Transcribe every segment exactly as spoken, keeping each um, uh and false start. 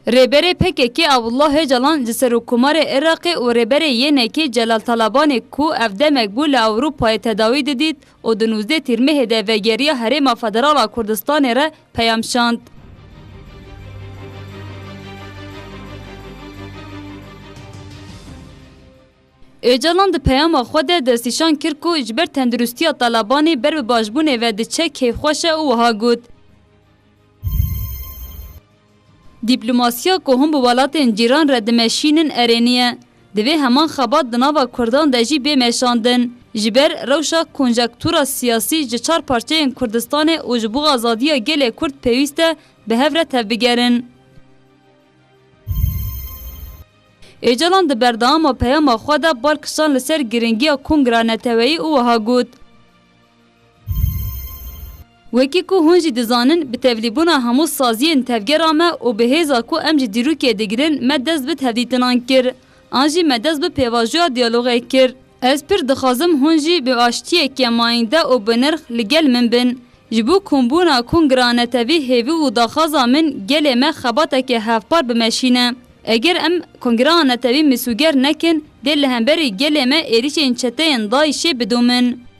Rêberê P K K Abdullah Ocalan ji Serokkomarê Iraqê û Rêberê Y N K Celal Talabanê ku ev demek bû li Ewropayê tedawî didît û di nûzdeh Tîrmehê de vegeriya Herêma Federal a Kurdistanê re peyam şand. Ocalan di peyama xwe de destnîşan kir ku ji ber tenduristiya Talabanê ber bi başbûnê ve diçe, kêfxweş e û wiha got, Dîplomasiya ku hûn bi welatên cîran re dimeşînin erênî ye. Divê heman xebat di nava Kurdan de jî bê meşandin. Ji ber rewşa konjektûra siyasî ji çar parçeyên Kurdistanê û ji bo azadiya gelê Kurd pêwîst e bi hev re tevbigerin. Ocalan di berdewama peyama xwe de bal kişand li ser giringiya kongra neteweyî û wiha got, Wekî ku hûn jî dizanin, bi tevlîbûna hemû saziyên tevgera me û bi hêza ku em ji dîrokê digirin, me dest bi tevdîtinan kir. An jî me dest bi pêvajoya diyalogê kir. Ez pir dixwazim hûn jî bi aştiyeke mayînde û bi nirx li gel min bin. Ji bo kombûna kongra netewî hêvî û daxwaza min gelê me xebateke hevpar bimeşîne. Eger em kongra netewî misûger nekin, dê li hemberî gelê me êrişên çeteyên DAIŞ'ê bidomin.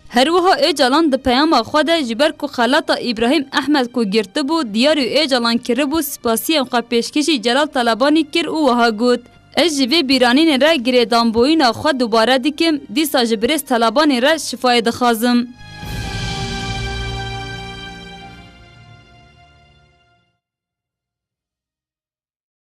Her wiha Ocalan di peyama xwe de ji ber ku xelata Îbrahîm Ehmed ku girtibû, diyarî Ocalan kiribû, spasiyên xwe pêşkêşî Celal Talabanî kir û wiha got, Ez ji vê bîranînê re girêdanbûyîna xwe dubare dikim, dîsa ji birêz Talabanî re şifayê dixwazim.